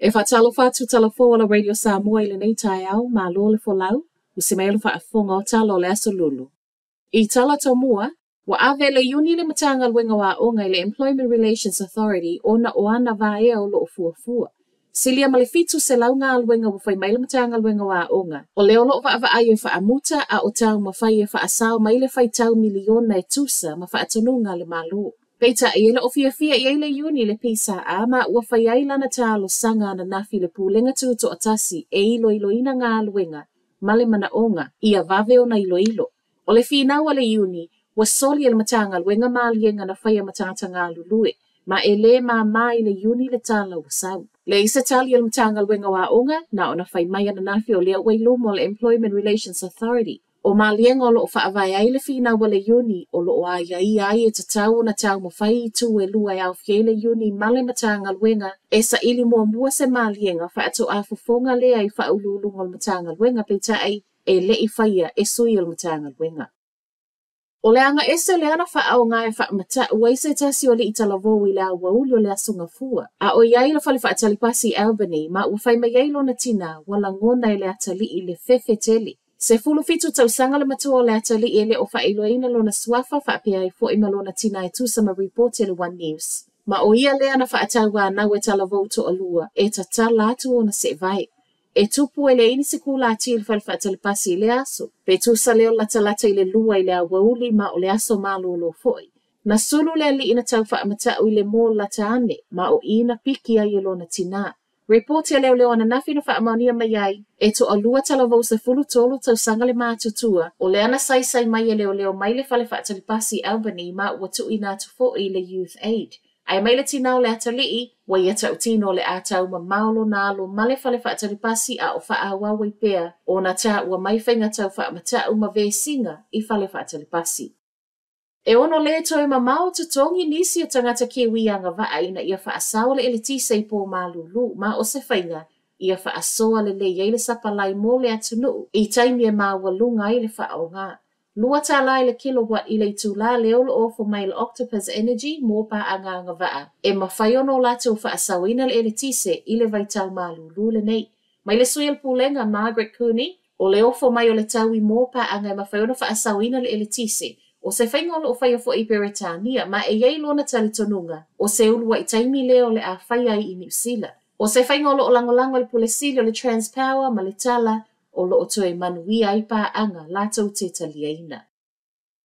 E faatalofa atu Talafou o le Radio Samoa i lenei taeao, malo le folau, usi mai le faafofoga o tala o le Aso Lulu. I tala tomua, ua ave e le Iuni le Matagaluega o Aoga i le Employment Relations Authority ona o ana vaea o lo o fuafua. Silia ma le 700 galuega ua fai mai le Matagaluega o Aoga, o lea o lo o vaavaai e faamuta a o taumafai e faasao mai le faitau miliona e tusa ma faatonuga a le Malo. Peitai, e le o fiafia i ai le Iuni i le PSA ma ua fai ai lana talosaga ananafi i le Pulega Tutoatasi e iloiloina galuega ma le manaoga ia vave ona iloilo. O le finau a le Iuni, ua soli e le Matagaluega maliega na faia ma tagata galulue, ma e le māmā i le Iuni le tala ua sau. Leai se tali a le Matagaluega o Aoga, na ona fai mai ananafi o lea ua i luma o le Employment Relations Authority. O maliega o lo o faavae ai le finau a le Iuni o lo o aiaia ai e tatau ona taumafai itu e lua e aofia ai le Iuni ma le Matagaluega e saili muamua se maliega faatoa fofoga lea i faauluuluga o le Matagaluega peitai e le i faia e sui o le Matagaluega. O le aga ese lea na faaaoga e faamata'u ai se tasi o alii talavou i le aoauli o le Aso Gafua, a o i ai i le fale faatali pasi i Albany ma ua fai mai ai lona tinā ua lagona e le atalii le fefe tele. 17 tausaga le matua o le atalii e le o faailoaina lona suafa faapea ai foi ma lona tinā e tusa ma ripoti a le One News. Ma o ia lea na faatauanau e talavou toalua e tatala atu ona seevae. E tupu e leai nisi kulati i le fale faatali pasi i lea aso. Pe tusa lea o le latalata i le 2 i le aoauli ma o le aso malolo foi. Na sulu le alii na tau faamata'u i le mall lata ane, ma o i na piki ai e lona tinā. Ripoti a leoleo ananafi na faamaonia mai ai, e toalua talavou 13 tausaga le matutua, o lea na saisai mai e leoleo mai le fale faatali pasi i Albany ma ua tuuina atu foi i le Youth Aid. Ae mai le tinā o le atalii, ua ia tautino o le a taumamao lona alo ma le fale faatali pasi a o faaauau ai pea ona taua mai faiga tau faamata'u ma vesiga i fale faatali pasi. E ono le toe mamao totogi nisi o tagata Kiwi agavaa ina ia faasao le eletise i pō malūlū ma o se faiga ia faasoa lelei ai le sapalai mo le atunuu i taimi e maualuga ai le faaaoga. $2 i le kilowatt i le itulā lea o lo o ofo mai e le Octopus Energy mo paaga agavaa e mafai ona o latou faasaoina le eletise i le vaitau malūlū lenei. Mai le sui o le Pulega, Margaret Cooney, o le ofo mai o le taui mo paaga e mafai ona faasaoina le eletise, o se faiga o lo o faia foi i Peretania, ma e i ai lona talitonuga, o se uluai taimi lea o le a faia ai i Niu Sila. O se faiga o lo o lagolago e le Pule Sili o le Transpower ma le tala o lo o toe manuia ai paaga latou te taliaina.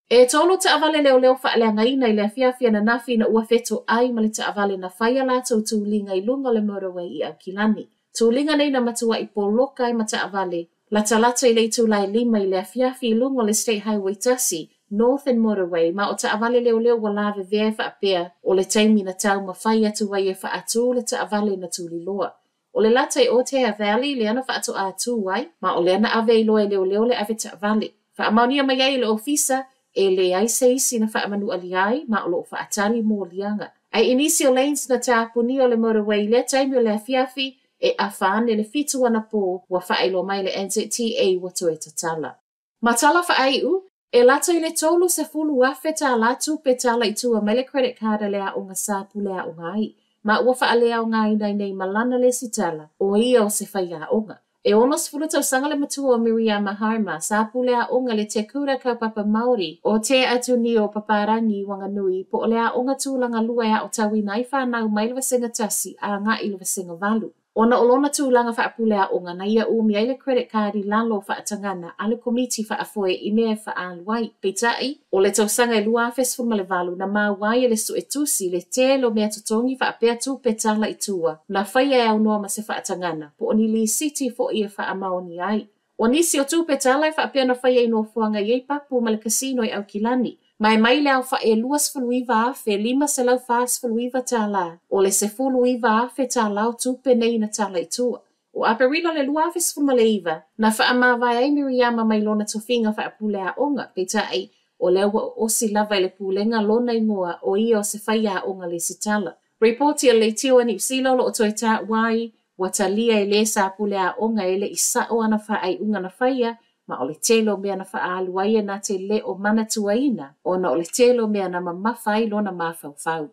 E tolu taavale leoleo faaleagaina i le afiafi ananafi ina ua fetoai ma le taavale na fai a latou tuliga i luga o le motorway i Aukilani. Tuliga nei na matuai poloka ai ma taavale latalata i le itula e 5 i le afiafi i luga o le State Highway 1, Northern Motorway, ma o taavale leoleo ua lavevea e faapea o le taimi na taumafai atu ai e faatū le taavale na tuliloa. O le lata i Otea Valley lea na faatoa tū ai, ma o lea na ave ai loa e leoleo le ave taavale. Faamaonia mai ai e le ofisa, e leai se isi na faamanualia ai, ma o lo o faatali moliaga. Ae i nisi o lanes na tapunia o le motorway i lea taimi o le afiafi, e afa ane le 7 anapō ua faailoa mai le NZTA ua toe tatala. Ma tala faaiu, e lata i le $30,000 tupe tala i tua mai le credit card a le aoga sa pule aoga ai, ma ua faaleaogaina ai nei ma lana le isi tala, o ia o se faiaoga. E 60 tausaga le matua o Miriama Harmer, sa pule aoga i le Te Kura Kaupapa Māori o Te Atunī o Papārangi i Wanganui, po o le aoga tulaga lua e aotauina ai whānau mai le vasega 1 agai i le vasega 8. Ona o lona tulaga faapule aoga na ia umi ai le credit card i lalo o faatagana a le komiti faafoe i mea e faaalu ai. Peitai, o le tausaga e 2018 na maua ai e le suetusi le tele o mea totogi faapea tupe tala i tua na faia e aunoa ma se faatagana po o ni lisiti foi e faamaonia ai. O nisi o tupe tala e faapea na faia i nofoaga e i ai papu ma le casino i Aukilani, ma e mai le aofa'i e $29,549, o le $19,000 o tupe nei na tala i tua. O Aperila o le 2019, na faamavae ai Miriama mai lona tofiga faapule aoga, peitai, o lea ua oosi lava i le pulega lona igoa o ia o se faiaoga lesitala. Ripoti a le Leitio a Niu Sila o lo o toe taua ai, ua talia e le sa pule aoga e le i sa'o ana faaiuga na faia, ma o le tele o mea na faaalu ai e na te le o manatuaina, ona o le tele o mea na mamafa ai lona mafaufau.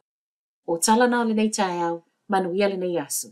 O tala na o lenei taeao, manuia lenei aso.